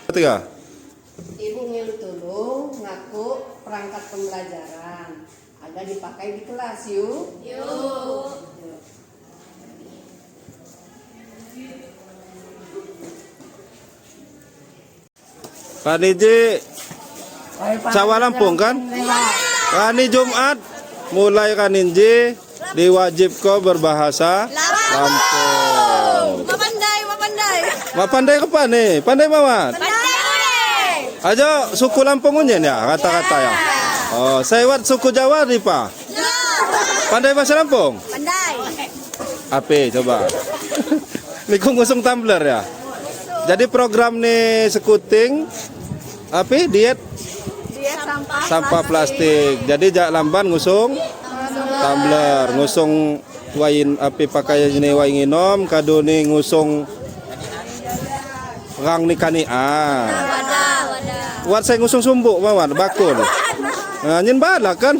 Tiga. Ibu ngilu tulung ngakuk perangkat pembelajaran agar dipakai di kelas yuk. Yuk. Yuk. Rani ji sawah Lampung kan? Rani Jumat mulai Rani ji diwajibko berbahasa Lampung. Mapandai, mapandai. Mak pandai ke nih? Pandai mawat? Pandai. Ajo suku Lampung unyen ya kata-kata ya. Oh, saya wat suku Jawa nih pak. Pandai bahasa Lampung? Pandai. Ape coba. Niku ngusung tumbler ya. Jadi program nih skuting ape diet Dia sampah. sampah plastik. Jadi jak lamban ngusung tumbler, ngusung wain api pakai jenis wain nginom, kado nih ngusung rang nih kanian. Wadah, wadah. Wat saya ngusung sumbuk mawar bakul. Nah, nyen balak kan.